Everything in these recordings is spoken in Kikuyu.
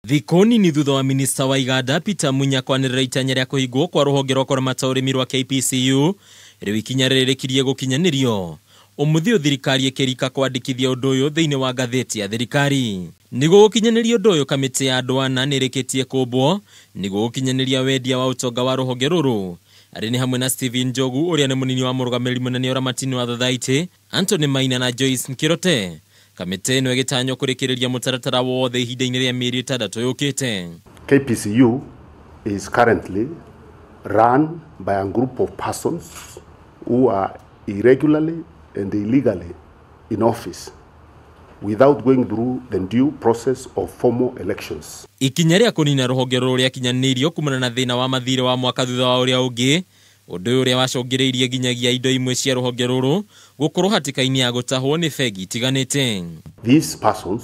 Thikũ nini thutha wa minista wa iganda Peter Munya kwanĩrĩra itanya rĩa kũhingwo kwa rũhonge rwa kũramata ũrĩmi rwa KPCU, rĩu ikinya rĩrĩkirie gũkinyanĩrio. Ũmũthĩ ũyũ thirikari ĩkĩrika kwandĩkithia ũndũ ũyũ thĩinĩ wa ngathĩti ya thirikari. Nĩguo gũkinyanĩria ũndũ ũyũ, kamĩtĩ ya andũ ana nĩ ĩrĩkĩtie kũmbwo nĩguo gũkinyanĩria wendia wa ũtonga wa rũhonge rũrũ. Arĩ nĩ hamwe na Stephen Njogu ũrĩa nĩ mũnini wa mũrũgamĩrĩri mũnene ũramati-inĩ wa Thathaitĩ, Anthony Maina na Joyce Nkirote. Kamĩtĩ ĩno ĩgĩtanywo kũrĩkĩrĩria mũtaratara wothe ihinda-inĩ rĩa mĩeri 6 yũkĩte. KPCU is currently run by a group of persons who are irregularly and illegally in office without going through the due process of formal elections. Ikinya rĩa kũnina rũhonge rũrũ rĩakinyanĩirio kumana na thĩna wa mathirĩ wa mwaka thutha wa ũrĩa ũngĩ, ũndũ ũyũ ũrĩa wacũngĩrĩirie nginyagia indo imwe cia rũhonge rũrũ gũkorwo hatĩka-inĩ ya gũtahwo nĩ bengi itiganĩte. These persons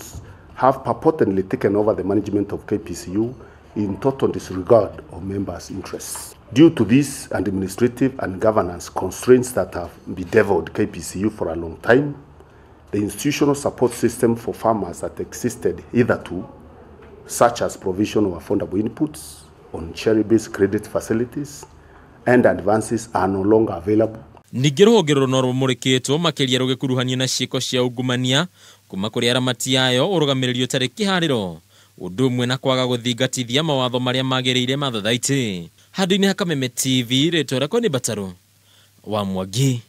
have purportedly taken over the management of KPCU in total disregard of members' interests. Due to these administrative and governance constraints that have bedeviled KPCU for a long time, the institutional support system for farmers that existed hitherto, such as provision of affordable inputs on cherry-based credit facilities and advances, are no longer available. Ningĩ rũhonge rũrũ no rũmũrĩkĩtwo makĩria rũgĩkuruhanio na ciĩko cia ungumania kuma kũrĩ aramati ayo, ũrũgamĩrĩri ũtarĩ kĩharĩro, ũndũ ũmwe na kwaga gũthingatithia mawatho marĩa magĩrĩire ma thathaitĩ. Handũ-inĩ ha Kameme TV, rĩtwa rĩakwa nĩ Mbatarũ wa Mwangi.